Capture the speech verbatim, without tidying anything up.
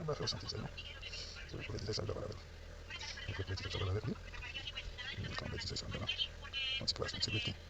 M pa fè w santi sa non. Se pou ti frè sa m ta pale avè l. Pou ti frè sa m ta pale avè l. Li konn ti frè sa m ta pale. Yon ti klas, yon ti rekin.